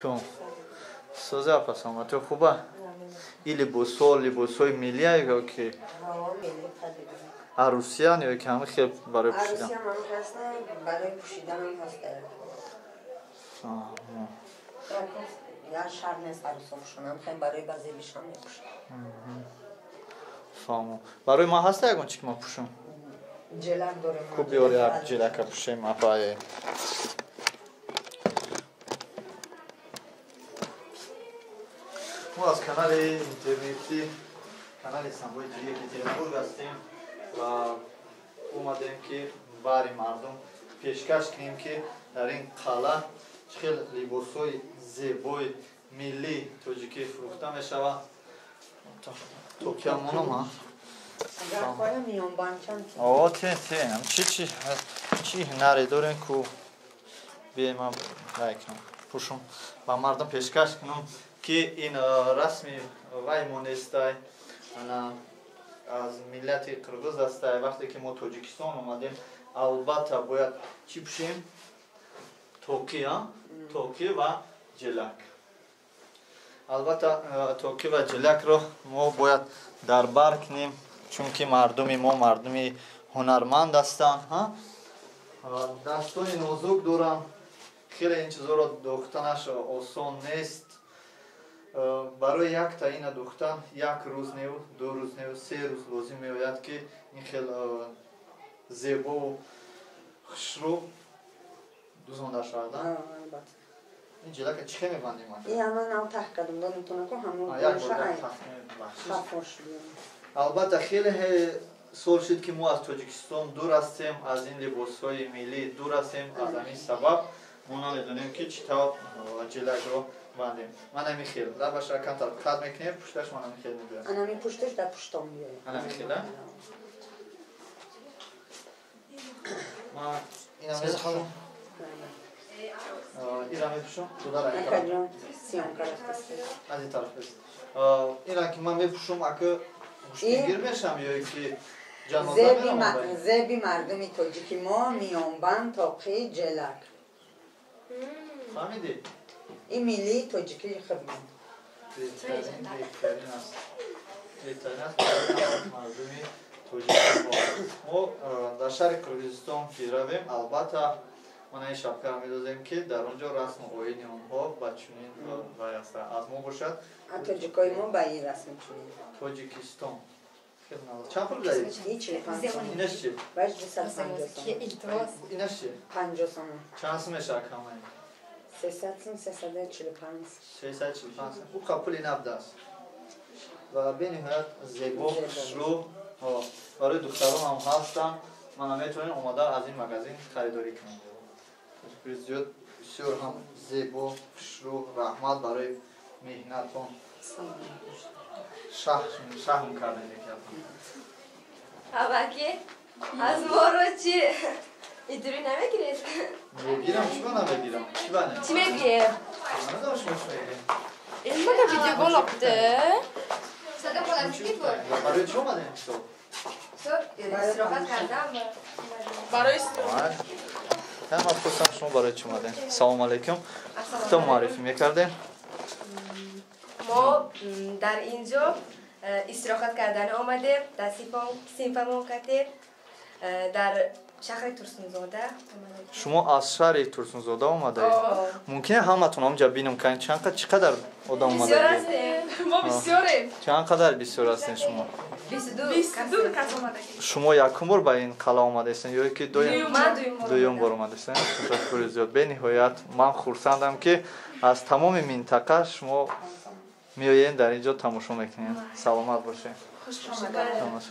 Созе апа, саломатиё хуба? Ин либосҳо либосҳои миллия ё ки арӯсиян ё ки ҳама хел барои пӯшидан? Барои пӯшиданам ҳаст. Я шар нест арӯсо пӯшонам, хел барои базебишам мепӯшам. Фаҳмо. Барои ман ҳаста ягон чи ки ман пӯшам? Ҷелак дорем. Ку биёр як ҷелака пӯшем, апа. Мо аз канали интернетӣ, канали Самбои ТВ Екатеринбург ҳастем ва омадем ки бари мардум пешкаш кунем ки дар ин қалъа чӣ хел либосҳои зебои миллии тоҷикӣ фурӯхта мешавад. Токиямонам о те те чи чи чи ҳунаре дорем ку бием ман рай кунам пӯшум ба мардум пешкаш кунам ки ин расми вай мо нестай, аз миллати қирғиз ҳастай. Вақте ки мо Тоҷикистон омадем, албатта бояд чӣ пӯшем? Тоқи, тоқи ва ҷелак. Албатта тоқи ва ҷелакро мо бояд дар бар кунем, чунки мардуми мо мардуми ҳунарманд ҳастанд, дастони нозук доранд. Хеле ин чизҳоро дӯхтанаш осон нест. Барои якта ина дӯхтан як рӯз неу, ду рӯз неу, се рӯз лозим меояд ки ин хел зебову хушрӯ дӯзонда шавад. Ин ҷелака чӣ хел мебандем? Албатта хеле сол шуд ки мо аз Тоҷикистон дур ҳастем, аз ин либосҳои миллӣ дур ҳастем. Аз ҳамин сабаб мо намедонем ки чӣ тавр ҷелакро бандем. Ман ҳамин хел лабашро камтар қат мекунем, пушташ ман ҳамин хел мебиёям. Анами пушташ дар пуштон биёям. Анами хел, а? Ман ина мепӯшам. Ира мепӯшам. Дудара ин тараф. Аз ин тараф бес. Ира ки ман мепӯшам, ака гӯштингир мешам ё ки ҷаноза меравам? Зеби мардуми тоҷики мо миёнбанд, тоқи, ҷелак. Фаҳмидӣ? Ин миллии тоҷикии худмон. Беҳтарин аст. Беҳтарин аст барои мардуми тоҷики мо. Мо дар шаҳри Қирғизистон ки равем, албатта ман ин шапкаро медозем ки дар он ҷо расму оини онҳо ба чунин вай аст. Аз мо бошад. Тоҷикои мо ба ин расм чунин. Тоҷикистон. Чанд пул доред? Инаш чи? Баш 250 сом. Инаш чи? 50 сом. Чанд сум мешавад камаи? 300 сум, 345. 345 сум. Хуб, пули набд аст. Ва бениҳоят зебо, хушрӯ. Барои духтарон ҳам ҳастанд. Мана метавонем омода аз ин магазин харидорӣ кунем. Зиёд бисёр ҳам зебо, хушрӯ. Раҳмат барои меҳнатон. Шаҳм кардем яке. Аваки аз моро чи интервью намегиред? Мегирам, чӣ ба намегирам? Чӣ ба не? Чӣ мегӯем? Намедонам шумо чӣ мегӯем. Ин мага видео лопте. Сада полазики буд. Барои чӣ омадем ҳисоб? Истироҳат кардам. Барои истироҳат. Ман пурсам шумо барои чӣ омадем? Салом алейкум. Худто муаррифӣ мекардем? Мо дар ин ҷо истироҳат кардан омадем, дар синфамон катем, дар шаҳри Турсунзода. Шумо аз шаҳри Турсунзода омадаед? Мумкин ҳаматон онҷа бинам кан чӣ қадар одам омадаед? Бисёр ҳастем. Мо бисёрем. Чанд қадар бисёр ҳастем шумо? 22 кас омадагем. Шумо якум бор ба ин қалъа омадаестед ё ки дуюм бор омадаестед? Ташаккури зиёд. Бениҳоят ман хурсандам ки аз тамоми минтақа шумо меоед дар ин ҷо тамошо мекунед. Саломат бошед. Хуш омадед.